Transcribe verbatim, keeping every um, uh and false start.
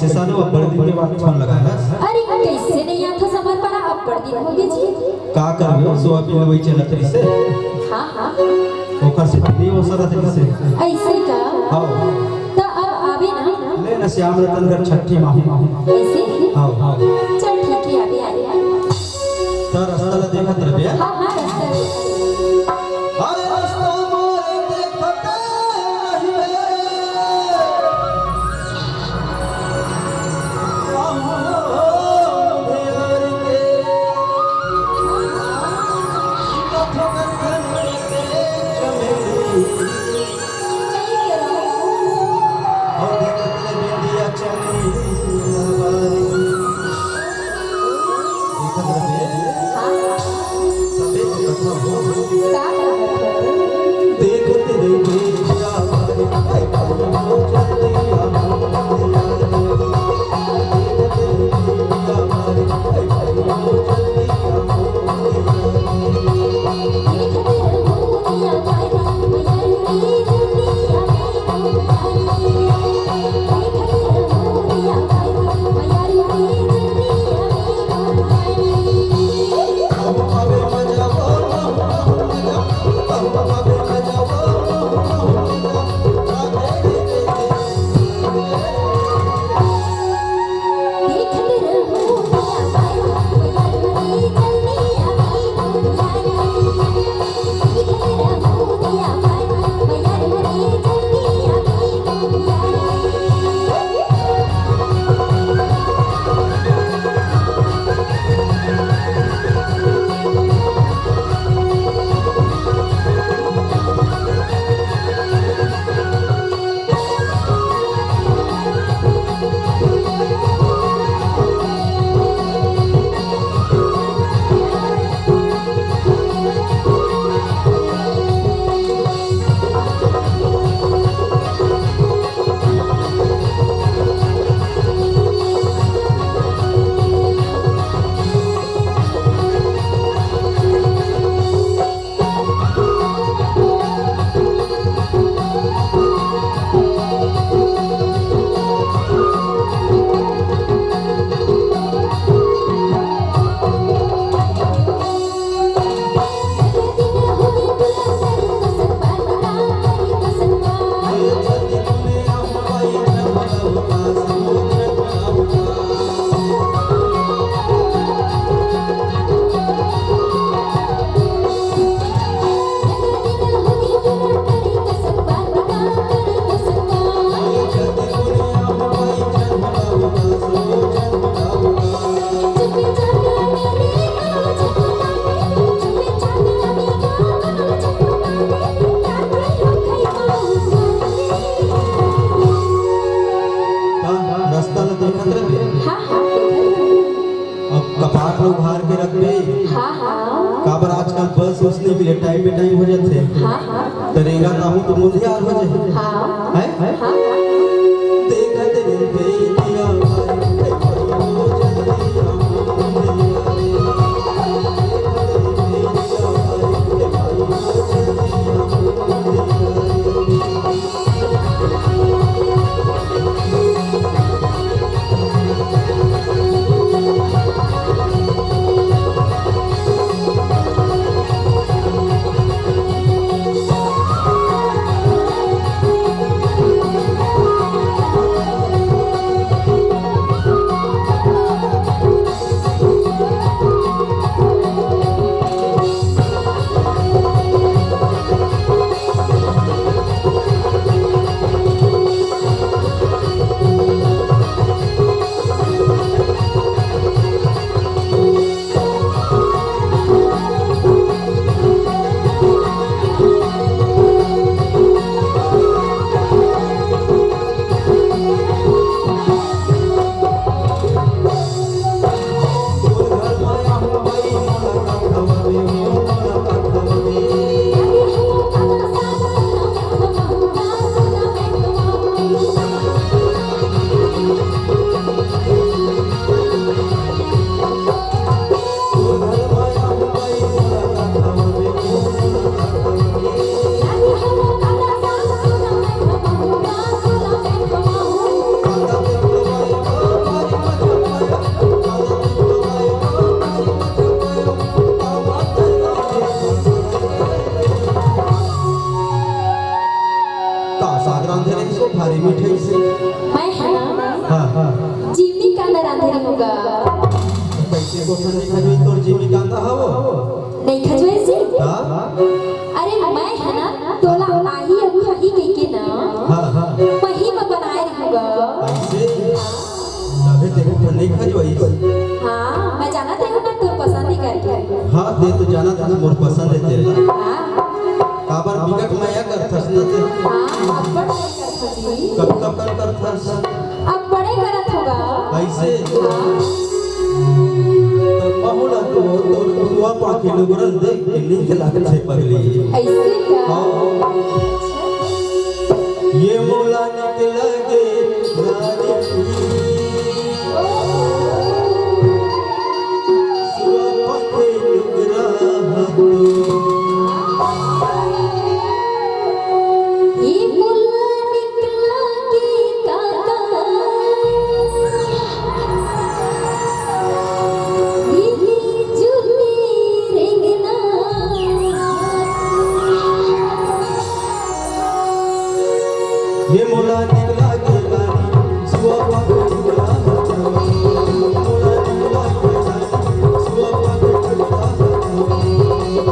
सालो अब्बड़ दिन के बाद फोन लगाए हस। अरे, कइसे नइ आथस हमर पारा, अब्बड़ दिन होगे जी। का करबो, सोयाबीन लुवई चलत रहिसे। हाँ, हाँ। ओकर से फ्री हो सरत रहिसे। अइसे का? हाँ। त अब आबे ना। ले ना, श्याम रतन घर छट्ठी माहूँ। अइसे? हाँ, हाँ। चल ठीक हे, आबे, आबे, आबे। त रस्ता ला देखत रहिबे। हाँ, हाँ, रस्ता। अरे रस्ता मोर देखत रहिबे। हाँ, हाँ, रस्ता ल देखत रहिबे। हाँ, हाँ, देखत रहिबे। अब कपार ल उघार के रखबे। हाँ, हाँ। काबर आजकल बस उस नइ मिले, टाइम पे टाइम हो जाथे। हाँ, हाँ। त रेंगा ताहू तो मुंधियार हो जाही। हाँ। हैं? हाँ, हाँ। देखत रहिबे। कइसे गोठन नइ खजोई तोर जीव कांदा हवो? नइ खजोई जी? हाँ? अरे मैं है ना तोला आही अउ खाही कहिके ना हाँ, हाँ। वही में बनाए रहूँगा। कइसे? तभे ते गोठन नइ खजोई। हाँ, मैं जानत रहूँ ना तोर पसंद ही करके। हाँ, ते तो जानत हस मोर पसंद हे तेला। हाँ। काबर बिकट मया करथस ना ते। हाँ, अब्बड़ मया करथस जी। कब कब कर करथस? अब बड़े करत होगा। कइसे? हाँ। त पहुना तो तोर सुआ पाँखी लुगरन देख के नीक लागथे पगली। अइसे का? हाँ। ये मोला नीक लागे रानी। सुआ पाँखी लुगरा हतो। ये मोला नीक लागे काका। ये जुली रेंगना। ये मोला नीक लागे रानी, सुआ पाँखी लुगरा हतो। मोला नीक लागे रानी, सुआ पाँखी लुगरा हतो।